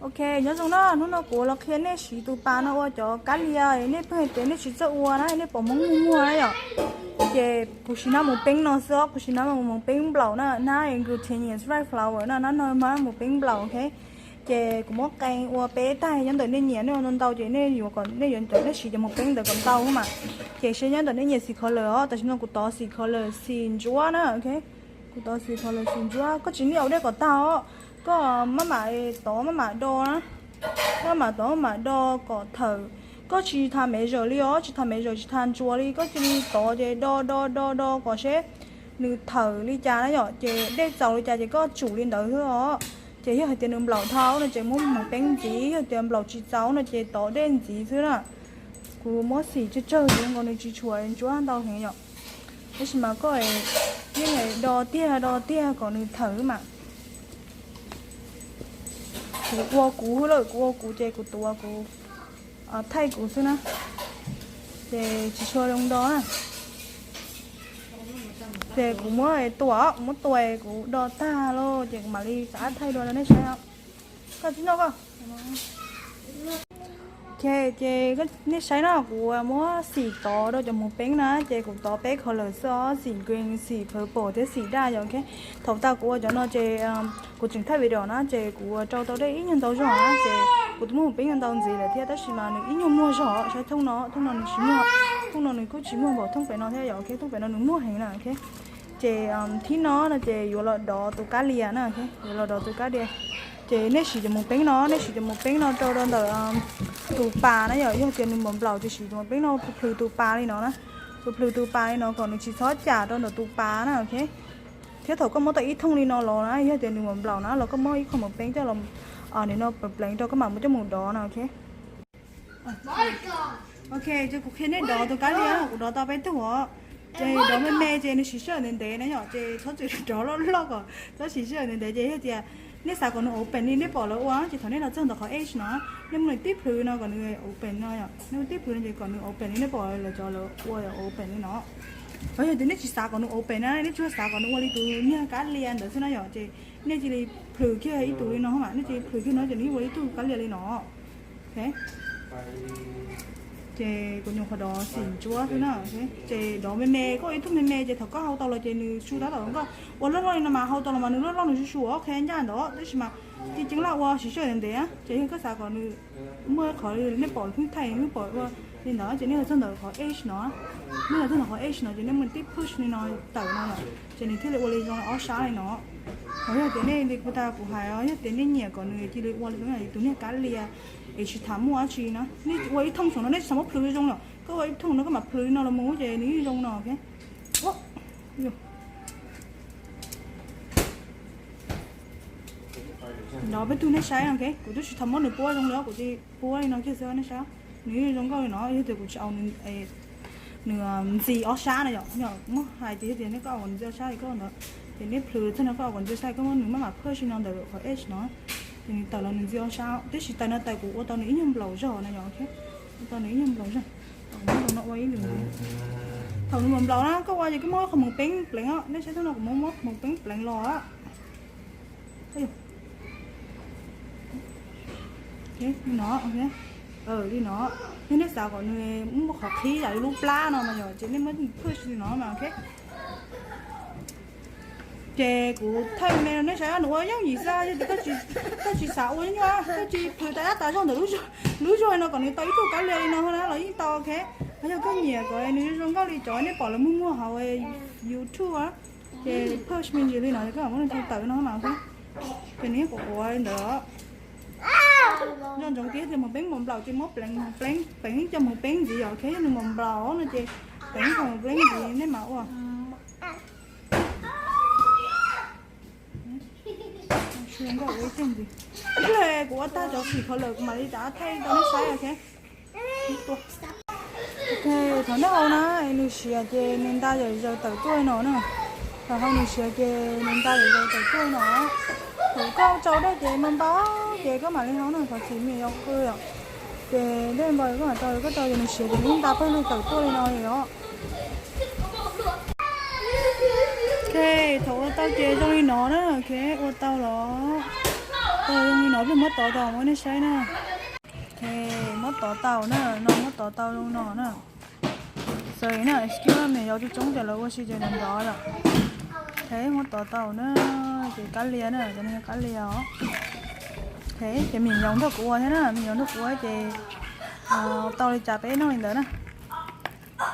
Ok, nyob zoo na, hnub no kuv los qhia nej siv tus pas no ua cov kab lia nej pheej tias nej tsis txawj ua na, nej pom Hmoob muag muag na yom. Ces kuv siv nab mus peeb no xwb os, kuv siv nab mus peeb nplaum na, nab glutinous rice flour na, nab no mas mus peeb nplaum, ok. Ces kuv muab qee ua peb taig, nyob ntawm nej nyiam nej ua ntau ntau ces nej yuav kom nej yuav cov nej siv cov mus peeb ntawd kom ntau mas. Ces seb nyob ntawm nej nyiam xim kho lawm os, tam sim no kuv tov xim kho lawm xim ntsuab na, ok. Kuv tov xim kho lawm xim ntsuab, koj tsis niaj ua dej kom tag os, koj maj mam tov maj mam do na, maj mam tov maj mam do kom thawm. Koj tsis tham mev zawm li os, tsis tham mev zawm tsis tham ntsuas li, koj cia li tov ces do do do do kom seb nws thawm li cas na yom, ces dej txaus li cas ces koj tsum li ntawd xwb os. Ces yog hais tias nws nplaum dhau no ces muab mus peeb ntxiv, yog tias nplaum tsis txaus no ces tov dej ntxiv xwb na. Kuv muab xim tsawg tsawg zoo nkaus nws tsis tshua ntsuab ntau heev yom. Tab sis mas koj yeej do tiag do tiag kom nws thawm mas. Kuv ua kuv lawm, kuv ua kuv ces kuv tuav kuv thaij kuv xwb na. Ces tsis tshua zoo do na. Ces kuv muab tua, kuv muab tua kuv do tag lawm ces kuv mam li rov qab thaij dua rau nej saib os. Koj tib no koj. Ok, ces nej saib no kuv muab xim tov rau cov mus peeb na, ces kuv tov peb color xwb os, xim green, xim purple thiab xim daj yom, ok. Thaum tas kuv ua cov no ces kuv tseem thaij video na, ces kuv ua rau tau dej ib nyuag ntau zog na, ces kuv tus muag mus peeb ntau ntxiv lawm thiab, tab sis mas nws ib nyuag muag zog, saib thooj no, thooj no nws tsis muag, thooj no nws kuj tsis muag npaum thooj pem no thiab yom, ok, thooj pem no nws muag heev na, ok. Ces thib no no ces yuav los dov tus kab lia na, ok, yuav los dov tus kab lia. Ces nej siv cov mus peeb no, nej siv cov mus peeb no rau rau ntawm tus pas na yom, yog tias nws nplaum nplaum ces siv cov mus peeb no plhws plhws tus pas li no na, plhws plhws tus pas li no kom nws tsis txhob cam rau ntawm tus pas na, ok. Thiab thaum koj muab tau ib thooj li no los na, yog tias nws nplaum nplaum na los koj muab ib qho mus peeb coj los nim no pleev rau koj mam muab coj mus dov na, ok. Ok, ces kuv qhia nej dov tus kab lia, kuv dov tau peb tug os. Ces dov me me ces nws siv sij hawm ntev ntev na yom, ces txhob txwm dov loj loj kom txhob siv sij hawm ntev ntev. Ces yog tias nej xav kom nws open li nej pom lawv ua, ces thaum nej los txog ntawm qhov edge no, nej muab nws tib plhws no kom nws open no yom, nej muab tib plhws no ces kom nws open li nej pom lawv cov lawv ua open li no. Yog tias nej tsis xav kom nws open na, nej tsuas xav kom nws ua li tus niag kab lia ntawd xwb na yom, ces nej cia li plhws kiag ib tug li no mas, nej cia li plhws kiag no ces nws ua ib tug kab lia li no. Ok, ces kuv nyuam qhuav dov xim ntsuab xwb na. Ces dov me me, koj ib tug me me ces thaum koj hau tau los ces nws su tab tom nkoj. Ua loj loj li no mas hau tau los mas nws loj loj nws su su ok ncaj ntawd, tab sis mas ceev ceev laj ua siv sij hawm ntev ntev, ces yog koj xav kom nws muaj qhov nej pom pheej thaij nej pom ua li ntawd ces nej los txog ntawm qhov edge no, nej los txog ntawm qhov edge no ces nej muab tib push li no tawm no lawm ces nws thiaj li ua li zoo ob sab li no. Ho yog tias nej li kuv tas kuv hais os, yog tias nej nyiam kom nws cia li ua li tus niag kab lia es tsis tham muaj dab tsi na, nej ua ib thooj saum no nej tsis tham muab plhws zoo lawm, koj ua ib thooj no koj mam plhws li no los mus ces nws yeej zoo no, ok. Dov peb tug nej saib no, ok, kuv twb tsis tham muab nws puab zoo li, kuv cia li puab li no kiag xwb nej saib. Nws yeej zoo nkauj li no, yog tias kuv tsis au nws ntxi ob sab na yom, muab hais tias yog tias nej koj au kom ntxi ob sab li koj ntawd, ces nej plhws txog no koj au kom ntxi ob sab, koj muab nws maj mam push li no ntawm qhov edge no, ces nws tawm los nws ntxi ob sab, tiam sis tawm no tawm kuv ua tau nws ib nyuag nplaum zog na yom, ok, ua tau nws ib nyuag nplaum zog. Thaum no ua ib lwm ntxiv, thaum nws nplaum nplaum na koj ua ces koj muab qhov mus peeb pleev os, nej saib thaum no kuv muab muab qhov mus peeb pleev los. Li no, li no, yog nej xav kom nws muaj qhov qhib yam li lub plab no mas yom, ces nej muab push li no mas, ok. Ces kuv thaij me me rau nej saib, nws ua yooj yim xwb, yog tias koj tsis xav ua nyuaj, koj cia li plhws tas dab tas zog ntawm lub zog no kom nws tau ib tug kab lia li no na los yeej tau, ok. Ho yog koj nyiam kom nws zoo zoo nkauj li cov nej pom lawv muag muag hauv YouTube, ces push me ntsis li no, koj muab nws tau tawm no mas, ok. Ces nws yeej quav quav li ntawd. Nco ntsoov tias yog tias mus peeb nplaum nplaum ces muab pleev, pleev, pleev coj mus peeb ntxiv yom, ok, yog nws nplaum nplaum no ces pleev coj mus pleeb ntxiv nej mam ua. Ib pliag kuv ua tag cov xim kho lawm kuv mam li rov qab thaij rau nej saib, ok. Ok, thaum nej hau na, nws siav ces nws nta zom zaws tawm tuaj li no na. Thaum hau nws siav ces nws nta zom zaws tawm tuaj li no. Thaum koj tsau dej ces npau npau ces koj mam li hau na, thov txim me yom, qw yom. Ces dej npau koj mam tsau, koj tsau ces nws siav ces nws nta pawg lug tawm tuaj li no li os. Ok, thaum ua tau ces zoo li no na, ok, ua tau los. Li no peb muab tov tau ua nej saib na. Ok, muab tov tau na, no muab tov tau zoo no na. Sorry na, excuse me, yog coob coob ces lawv ua si ces nrov nrov yom. Ok, muab tov tau na, ces kab lia na, cov no yog kab lia os. Ok, ces me nyuam nrog kuv ua thiab na, me nyuam nrog kuv ua ces tau li cas peb noj li ntawd na.